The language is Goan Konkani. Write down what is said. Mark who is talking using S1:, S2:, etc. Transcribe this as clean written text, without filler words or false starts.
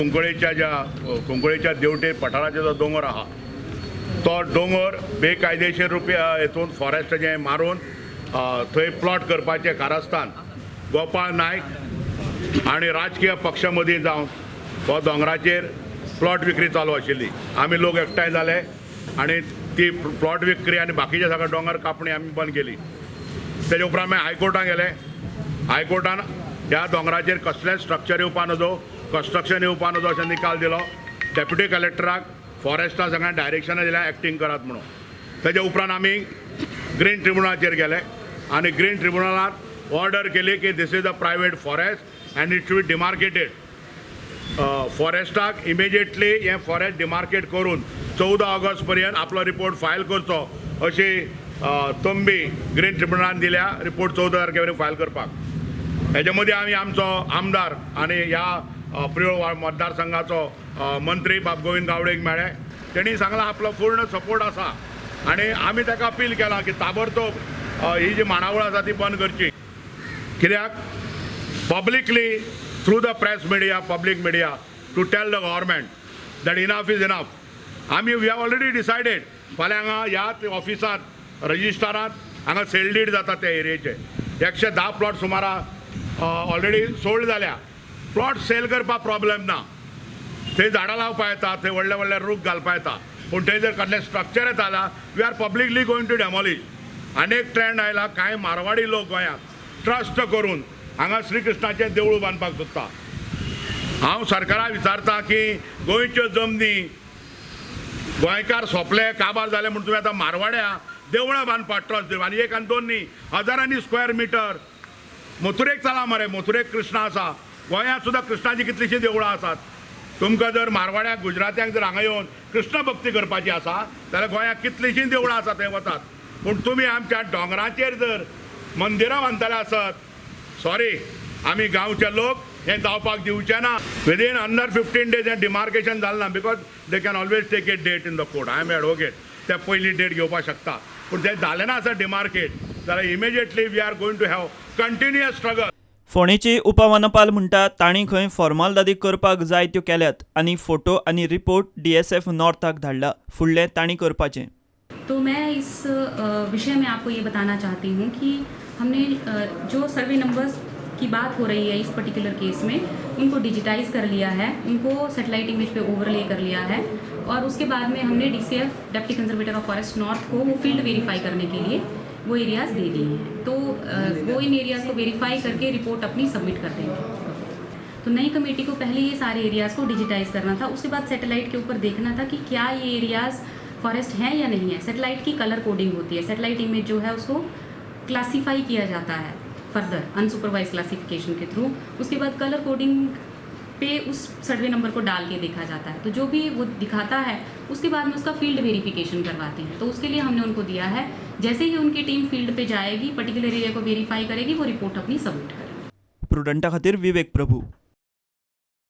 S1: कुंकळेच्या ज्या कुंकळेच्या देवटे पठाराचो जो दोंगर आहा तो दोंगर बेकायदेशीर रुपया हेतून फॉरेस्टाचें मारून थंय प्लॉट करपाचें कारस्थान गोपाळ नायक आनी राजकीय पक्षा मदीं जावन हो दोंगराचेर प्लॉट विक्री चालू आशिल्ली. आमी लोक एकठांय जाले आनी ती प्लॉट विक्री आनी बाकीचे सगळे दोंगर कापणी आमी बंद केली. तेजे उपरांत मागीर हायकोर्टान गेले. हायकोर्टान ह्या दोंगराचेर कसलेंच स्ट्रक्चर येवपा नजो, कन्स्ट्रक्शन येवपा नजो अशें निकाल दिलो. डेप्युटी कलेक्टराक फॉरेस्टा सगळ्यांक डायरेक्शनां दिल्या एक्टींग करात म्हणून. तेजे उपरांत आमी ग्रीन ट्रिब्युनलाचेर गेले आनी ग्रीन ट्रिब्युनलान ऑर्डर केली की this is a private forest and it should be demarcated. फॉरेस्टाक इमिजिएटली हें फॉरेस्ट डिमार्केट करून 14 ऑगस्ट पर्यंत आपलो रिपोर्ट फायल करचो अशी तंबी ग्रीन ट्रिब्युनलान दिल्या. रिपोर्ट 14 तारखे मेरेन फायल करपाक. हेजे मदीं आमी आमचो आमदार आनी ह्या प्रियोळ मतदारसंघाचो मंत्री बाब गोविंद गावडेक मेळ्ळे. तेणी सांगलां आपलो पूर्ण सपोर्ट आसा आनी आमी ताका अपील केलां की ताबडतोब ही जी मांडावळ आसा ती बंद करची, कित्याक publicly through the press media, public media, to tell the government that enough is enough. आमी we have already decided, फाल्यां हांगा ह्याच ऑफिसांत रजिस्ट्रारांत हांगा सेल डीड जाता त्या एरियेचे. 110 प्लॉट सुमारा ऑलरेडी सोल्ड जाल्या. प्लॉट सेल करपाक प्रॉब्लेम ना. थंय झाडां लावपा येता, थंय व्हडले व्हडले रूख घालपा येता, पूण थंय जर कसलें स्ट्रक्चर येता जाल्यार we are publicly going to demolish. आनी एक ट्रेंड आयला, कांय मारवाडी लोक गोंयांत ट्रस्ट करून हांगा श्रीकृष्णाचें देवूळ बांदपाक सोदता. हांव सरकाराक विचारता की गोंयच्यो जमनी गोंयकार सोंपले, काबार जाले म्हूण तुमी आतां मारवाड्या देवळां बांदपाक ट्रस्ट दिव आनी एक आनी दोन न्ही, हजारांनी स्क्वेअर मिटर. मथुरेक चला मरे, मथुरेक कृष्ण आसा. गोंयांत सुद्दां कृष्णाची कितलीशीं देवळां आसात. तुमकां जर मारवाड्याक, गुजरात्यांक जर हांगा येवन कृष्ण भक्ती करपाची आसा जाल्यार गोंयांत कितलीशीं देवळां आसा, थंय वतात. पूण तुमी आमच्या दोंगराचेर जर मंदिरां बांदतले आसत, सॉरी, आमी गांवचे लोक हें जावपाक दिवचे ना. विदीन अंडर 15 डेज हें डिमार्केशन जालें ना, because they can always take a date in the court, I am advocate, ते पयली डेट घेवपाक शकता. पूण तें जालें ना आसत डिमार्केट जाल्यार immediately we are going to have continuous struggle.
S2: फोंडेची उपवनपाल म्हणटा, तांणी खंय फॉर्मालदादी करपाक जाय त्यो केल्यात आनी फोटो आनी रिपोर्ट डीएसएफ नॉर्थाक धाडला. फुडलें तांणी करपाचें.
S3: तो मैं इस विषय में आपको ये बताना चाहती हूँ कि हमने जो सर्वे नंबर्स की बात हो रही है इस पर्टिकुलर केस में, उनको डिजिटाइज कर लिया है, उनको सैटेलाइट इमेज पे ओवरले कर लिया है और उसके बाद में हमने DCF, Deputy Conservator of Forest North को वो फील्ड वेरीफाई करने के लिए वो एरियाज़ दे दिए हैं. तो वो इन एरियाज़ को वेरीफाई करके रिपोर्ट अपनी सबमिट कर देंगे. तो नई कमेटी को पहले ये सारे एरियाज़ को डिजिटाइज करना था, उसके बाद सैटेलाइट के ऊपर देखना था कि क्या ये एरियाज़ फॉरेस्ट हैं या नहीं है. सैटेलाइट की कलर कोडिंग होती है. सैटेलाइट इमेज जो है उसको क्लासीफाई किया जाता है फर्दर अनसुपरवाइज क्लासिफिकेशन के थ्रू. उसके बाद कलर कोडिंग पे उस सर्वे नंबर को डाल के देखा जाता है. तो जो भी वो दिखाता है, उसके बाद में उसका फील्ड वेरिफिकेशन करवाते हैं. तो उसके लिए हमने उनको दिया है. जैसे ही उनकी टीम फील्ड पे जाएगी, पर्टिकुलर एरिया को वेरीफाई करेगी, वो रिपोर्ट अपनी सबमिट करेगी.
S2: प्रुडंटा खातीर विवेक प्रभू.